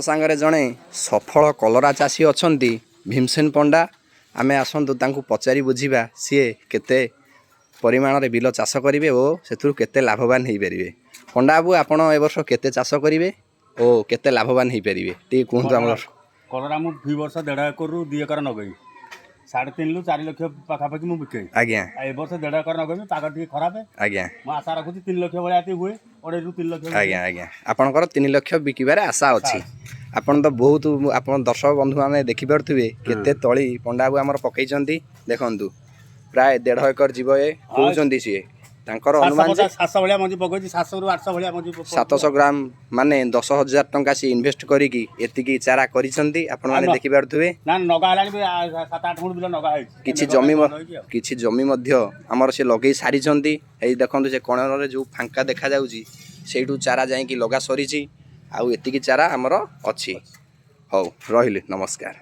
ସାଙ୍ଗରେ ଜଣେ ସଫଳ କଲରା ଚାଷୀ ଅଛନ୍ତି, ଭୀମସେନ ପଣ୍ଡା। ଆମେ ଆସନ୍ତୁ ତାଙ୍କୁ ପଚାରି ବୁଝିବା, ସିଏ କେତେ ପରିମାଣରେ ବିଲ ଚାଷ କରିବେ ଓ ସେଥିରୁ କେତେ ଲାଭବାନ ହେଇପାରିବେ। ପଣ୍ଡା ବାବୁ, ଆପଣ ଏ ବର୍ଷ କେତେ ଚାଷ କରିବେ ଓ କେତେ ଲାଭବାନ ହେଇପାରିବେ, ଟିକେ କୁହନ୍ତୁ ଆମର। କଲରା ମୁଁ 2 ବର୍ଷ 1.5 ଏକରରୁ 2 ଏକର ନଗେଇ 3.5ରୁ 4 ଲକ୍ଷ ପାଖାପାଖି ମୁଁ ବିକେ। ଆଉ ଏ ବର୍ଷ 1.5 ଏକର ନଗେଇବି, ପାଗ ଟିକେ ଖରାପ। ମୁଁ ଆଶା ରଖୁଛି 3 ଲକ୍ଷ ଭଳିଆ ଏତିକି ହୁଏ, 2.5ରୁ 3 ଲକ୍ଷ। ଆଜ୍ଞା, ଆପଣଙ୍କର 3 ଲକ୍ଷ ବିକିବାରେ ଆଶା ଅଛି। ଆପଣ ତ ବହୁତ, ଆପଣ ଦର୍ଶକ ବନ୍ଧୁମାନେ ଦେଖିପାରୁଥିବେ କେତେ ତଳି ପଣ୍ଡା ବାବୁ ଆମର ପକେଇଛନ୍ତି। ଦେଖନ୍ତୁ, ପ୍ରାୟ 1.5 ଏକର ଯିବ ଏ କହୁଛନ୍ତି ସିଏ। ତାଙ୍କର ଅନୁମାନ ଯେ 700 ଭଳିଆ ମଞ୍ଜି ପକଉଛି, 700ରୁ 800 ଭଳିଆ ମଞ୍ଜି ପକଉଛି। 700 ଗ୍ରାମ ମାନେ 10,000 ଟଙ୍କା ସିଏ ଇନଭେଷ୍ଟ କରିକି ଏତିକି ଚାରା କରିଛନ୍ତି। ଆପଣମାନେ ଦେଖିପାରୁଥିବେ। ନା, ନଗା ହେଲାଣି ବି, 7-8 ଗୁଣ୍ଠ ବିଲ ନଗା ହେଇଛି। କିଛି ମେଘ ଜମି ପାଇଁ ବନ୍ଦ ହେଇଛି ଆଉ। କିଛି ଜମି ମଧ୍ୟ ଆମର ସେ ଲଗେଇ ସାରିଛନ୍ତି। ଏଇ ଦେଖନ୍ତୁ, ସେ କଣରେ ଯେଉଁ ଫାଙ୍କା ଦେଖାଯାଉଛି, ସେଇଠୁ ଚାରା ଯାଇକି ଲଗା ସରିଛି। ଆଉ ଏତିକି ଚାରା ଆମର ଅଛି। ହଉ, ରହିଲି, ନମସ୍କାର।